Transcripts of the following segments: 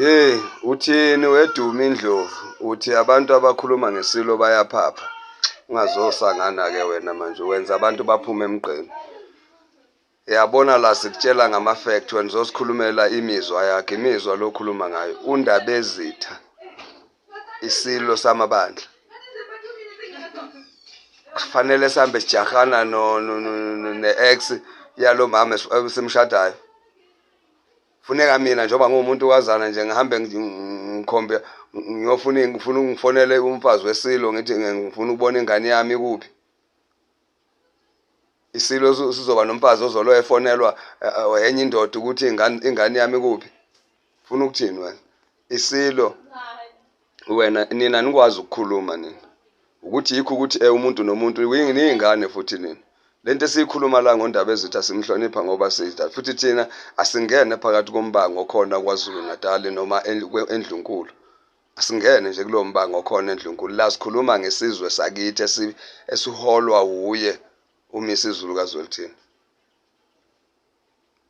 Hey, uthini weduma indlovu? Uthi abantu abakhuluma ngesilo bayaphapha. Ungazosangana-ke wena manje, wenza abantu baphume emgqeni. Yabona la sikutshela ngama-fact, wena uzosikhulumela imizwa yakho, imizwa lo okhuluma ngayo. Undabezitha, isilo samabandla. Kufanele sihambe sijahana ne-ex yalo mama esimshadayo. Funeka mina njengoba ngiwumuntu wazana nje ngihambe ngikhombe ngiyofuna ngifuna ungifonele umfazi wesilo ngithi ngifuna ukubona ingane yami ikuphi. Isilo sizoba nomfazi ozolo efonelwa eh, eh, enye indoda ukuthi ingane yami ikuphi. Funa ukuthini wena? Isilo wena nina nikwazi ukukhuluma nina. Ukuthi yikho ukuthi eh umuntu nomuntu niyingane futhi nina. Lento esiyikhuluma la ngondaba ezitha simhlonipha ngoba sida futhi thina asingene phakathi kombango okhona KwaZulu Natal noma endlunkulu. Asingene nje kulowo mbango okhona endlunkulu. La sikhuluma ngesizwe sakithi esiholwa wuye uMisizulu kaZwelithini.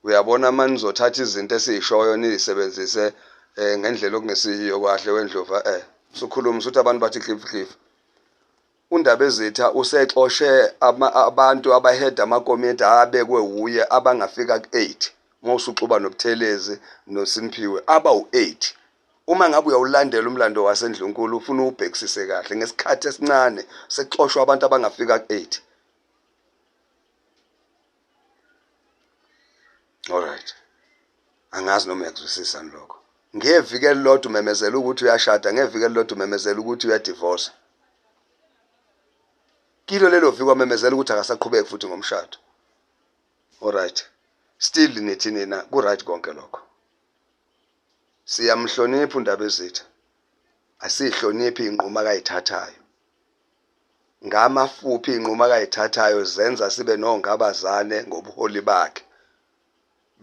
Uyabona uma nizothatha izinto esiyishoyo niyisebenzise eh, ngendlela okungesiyiyo kahle wendlovu eh usukhuluma usuthi abantu bathi cliff cliff. UNdabezitha usexoshe abantu abaheda amakomiti abekwe wuye abangafika ku-8 uma usuxuba noButhelezi noSimphiwe abawu-8. Uma ngabe uyawulandela umlando waseNdlunkulu ufuna uwubhekisise kahle ngesikhathi esincane sexoshwa abantu abangafika ku-8. Alright. Angazi noma uyakuzwisisa lokho. Ngeviki elilodwa umemezela ukuthi uyashada, ngeviki elilodwa umemezela ukuthi uyadivorce. Kilo lelo viki wamemezela ukuthi akasaqhubeki futhi ngomshado. Alright. Still nithi nina ku right konke lokho. Siyamhlonipha uNdabezitha. Asihloniphi inquma akayithathayo. Ngamafuphi iy'nqumo akayithathayo zenza sibe nongabazane ngobuholi bakhe.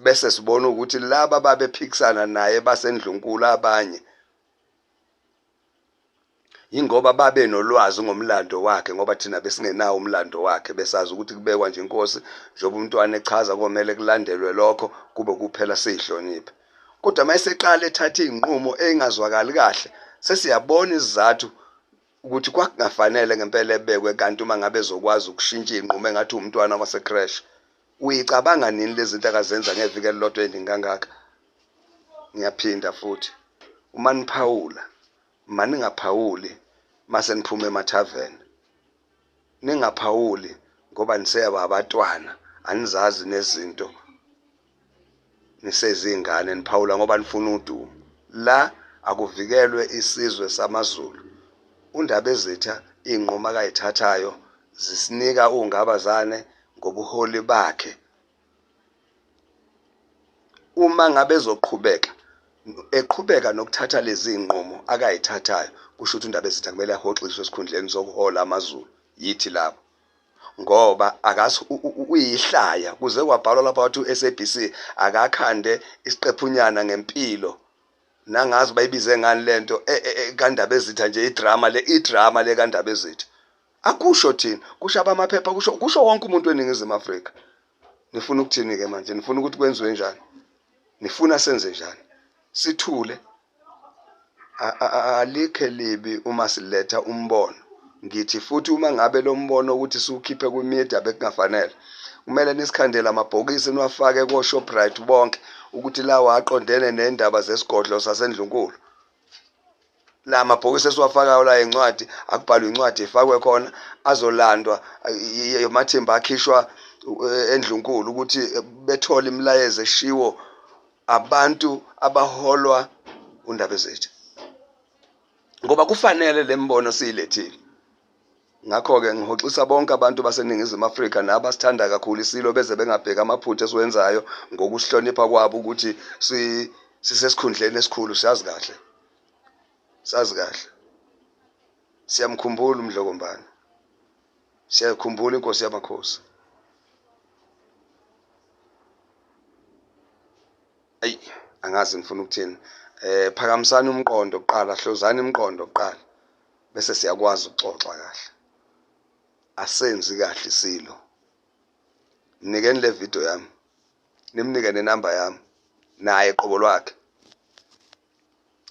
Bese sibona ukuthi laba babephikisana naye basendlunkulu abanye yingoba babe nolwazi ngomlando wakhe ngoba thina besingenawo umlando wakhe besazi ukuthi kubekwa nje inkosi njengoba umntwana echaza komele kulandelwe lokho kube kuphela siyihloniphe kodwa uma eseqala ethatha iy'nqumo ey'ngazwakali kahle sesiyabona isizathu ukuthi kwakungafanele ngempela ebekwe kanti uma ngabe ezokwazi ukushintsha iy'nqumo engathi umntwana wase-creche. Uyicabanga nini lezi zinto akazenza ngeviki elilodwa eningi kangaka? Ngiyaphinda futhi, uma niphawula, maningaphawuli mase niphuma emathaveni. Ningaphawuli ngoba niseyaba abatwana, anizazi nezinto. Nisezingane niphawula ngoba nifuna udumo. La akuvikelwe isizwe samaZulu. UNdabezitha iy'nqumo akayithathayo zisinika ungabazane ngobuholi bakhe. Uma ngabe ezoqhubeka eqhubeka nokuthatha lezi nqumo akayithathayo kusho ukuthi uNdabezitha kumele ahoxiswe esikhundleni sokuhola amaZulu yithi labo. Ngoba akazi uyihlaya kuze kwabhalwa lapha wathi u-SABC akakhande isiqephunyana ngempilo nangazi bayibize ngani lento e, e, e, kaNdabezitha nje idrama le idrama le kaNdabezitha akusho thina kusho abamaphepha kusho kusho wonke umuntu eningizimu Afrika. Nifuna ukuthini ke manje? Nifuna ukuthi kwenziwe njani? Nifuna senze njani? Sithule? Alikhe libi uma siletha umbono. Ngithi futhi uma ngabe lo mbono ukuthi siwukhiphe kwi-media bekungafanele, kumele nisikhandele amabhokisi niwafake ko-Shoprite bonke ukuthi lawa aqondene nendaba zesigodlo saseNdlunkulu. La mabhokisi esiwafakayo la incwadi akubhalwe incwadi ifakwe khona azolandwa amathimba akhishwa eh, endlunkulu ukuthi bethole imilayezo eshiwo abantu abaholwa uNdabezitha ngoba kufanele le mbono siyilethile. Ngakho-ke ngihoxisa bonke abantu baseNingizimu Afrika nabasithanda kakhulu iSilo beze bengabheki amaphutha esiwenzayo ngokusihlonipha kwabo ukuthi sisesikhundleni esikhulu siyazi kahle. Sazi kahle. Siyamkhumbula uMdlokombane. Siyayikhumbula inkosi yamakhosi. Ayi angazi ngifuna ukuthini. Phakamisani umqondo kuqala, hlozani imiqondo kuqala bese siyakwazi ukuxoxa kahle. Asenzi kahle isilo. Mnikeni le video yami, nimnike nenamba yami naye qobo lwakhe.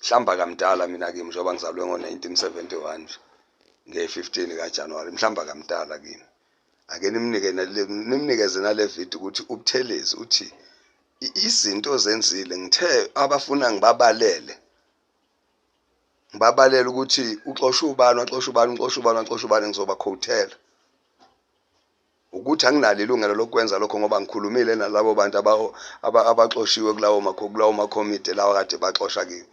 Mhlawumbe akamdala mina kimi njengoba ngizalwe ngo-1971 nje nge-15 kaJanuwari, mhlawumbe akamdala kimi. Ake nimnike nimnikeze nale video ukuthi uButhelezi uthi izinto ozenzile ngithe abafuna ngibabalele, ngibabalele ukuthi uxoshe ubani, waxosha ubani, uxoshe ubani, waxosha ubani, ngizobakhowuthela. Ukuthi anginalo ilungelo lokwenza lokho ngoba ngikhulumile nalabo bantu abaxoshiwe kulawo makhomiti lawa kade baxosha kiwo.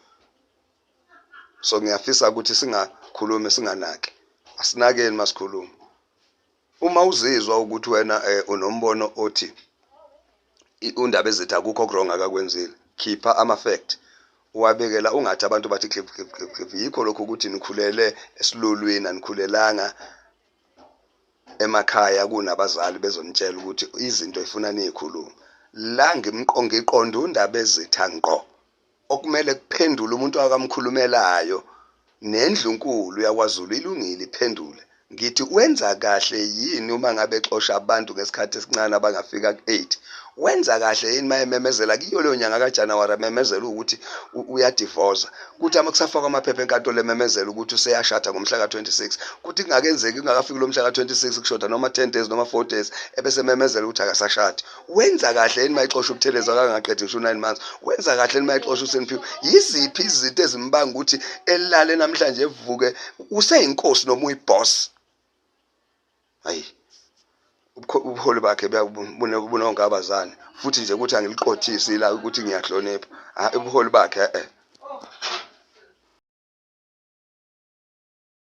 So ngiyafisa ukuthi singakhulumi singanaki, asinakeni masikhuluma. Uma uzizwa ukuthi wena unombono othi uNdabezitha akukho oku-wrong akakwenzile, khipha ama-fact uwabekela, ungathi abantu bathi clip clip clip clip. Yikho lokhu ukuthi nikhulele esilulwini, anikhulelanga emakhaya kunabazali bezonitshela ukuthi izinto ifuna niyikhulume. La ngiqonda uNdabezitha ngqo, okumele kuphendule umuntu akamkhulumelayo, nendlunkulu yakwaZulu ilungile iphendule. Ngithi wenza kahle yini uma ngabe exosha abantu ngesikhathi esincane abangafika ku-8? Wenza kahle yini uma ememezela kuyo leyo nyanga kaJanuwari, ememezela ukuthi uyadivosa, kuthi uma kusafakwa amaphepha enkantolo ememezela ukuthi useyashada ngomhla ka-26, kuthi kungakenzeki, kungakafiki lo mhla ka-26, kushoda noma 10 days noma 4 days, ebese ememezela ukuthi akasashadi? Wenza kahle yini uma exosha uButhelezi akangaqedi ngisho u-9 months? Wenza kahle yini uma exosha uSeniphiwe? Yiziphi izinto ezimbanga ukuthi elale namhlanje evuke useyinkosi noma uyi-boss? Hayi, ubuholi bakhe bunongabazane futhi nje ukuthi angiliqothisi la ukuthi ngiyahlonipha. Ubuholi bakhe.